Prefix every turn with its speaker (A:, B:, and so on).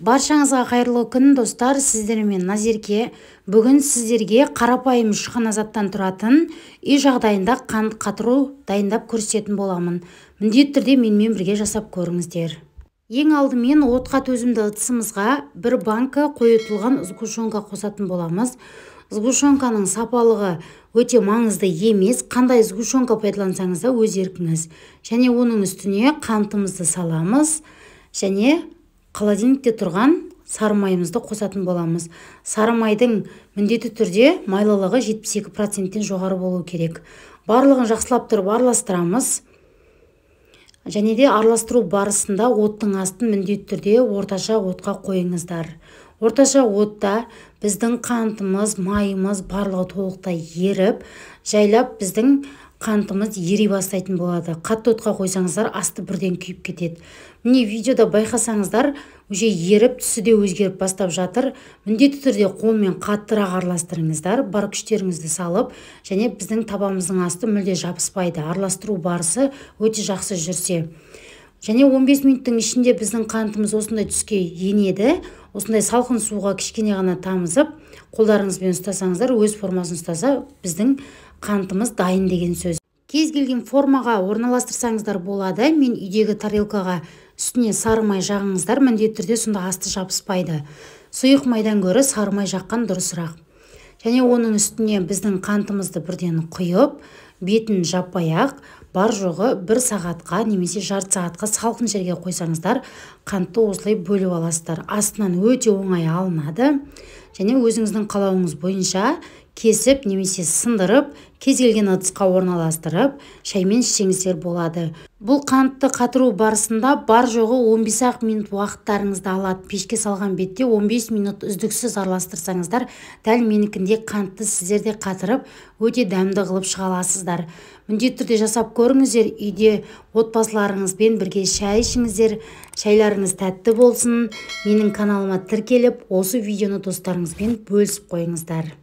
A: Баршаңызға қайырлы күн, достар. Сіздермен Назерке. Бүгін сіздерге қарапайым үш ғана заттан тұратын үй жағдайында қант қатыру дайындап көрсететін боламын. Міндетті түрде менімен бірге жасап көріңіздер. Ең алдымен отқа төзімді ыдысымызға бір банка қойытылған сгущенка қосатын боламыз. Сгущенканың сапалығы өте маңызды емес. Қандай сгущенка пайдалансаңыз да өз еркіңіз. Және оның үстіне қантымызды саламыз. Және холодильникте тұрған сары майымызды қосатын боламыз. Сары майдың міндетті түрде майлылығы 72%-тен жоғары болу керек. Барлығын жақсылап тұрып араластырамыз. Және де араластыру барысында оттың астын міндетті түрде орташа отқа қойыңыздар. Орташа отта біздің қантымыз, майымыз барлығы толықтай еріп, жайлап біздің қантымыз ери бастайтын болады. Қатты отқа қойсаңыздар, асты бірден күйіп кетеді. Міне, видеода байқасаңыздар, уже еріп, түсі де өзгеріп бастап жатыр. Міндетті түрде қолмен қаттырақ араластырыңыздар, бар күштеріңізді салып, және біздің табамыздың асты мүлде жабыспайды. Араластыру барысы өте жақсы жүрсе. Және 15 минуттың ішінде біздің қантымыз осындай түске енеді. Осындай салқын суға кішкене ғана тамызып, қолдарыңызбен ұстасаңыздар, өз формасын ұстаса, біздің қантымыз дайын деген сөз. Кез келген формаға орналастырсаңыздар болады. Мен үйдегі тарелкаға үстіне сары май жағыңыздар, міндетті түрде, сонда асты жабыспайды. Сұйық майдан гөрі сары май жаққан дұрысырақ. Және оның үстіне біздің қантымызды бірден құйып, бетін жаппай-ақ, бар жоғы бір сағатқа немесе жарты сағатқа салқын жерге қойсаңыздар, қантты осылай бөліп аласыздар. Астынан өте оңай алынады. Және өзіңіздің қалауыңыз бойынша кесіп немесе сындырып, кез келген ыдысқа орналастырып, шаймен ішсеңіздер болады. Бұл қантты қатыру барысында бар жоғы 15-ақ минут уақыттарыңызды алады. Пешке салған бетте 15 минут үздіксіз араластырсаңыздар, дәл менікіндей қантты сіздер де қатырып, өте дәмді қылып шыға аласыздар. Міндетті түрде жасап көріңіздер, үйде отбасыларыңызбен бірге шай ішіңіздер, шайларыңыз тәтті болсын. Менің каналыма тіркеліп, осы видеоны достарыңызбен бөлісіп қойыңыздар.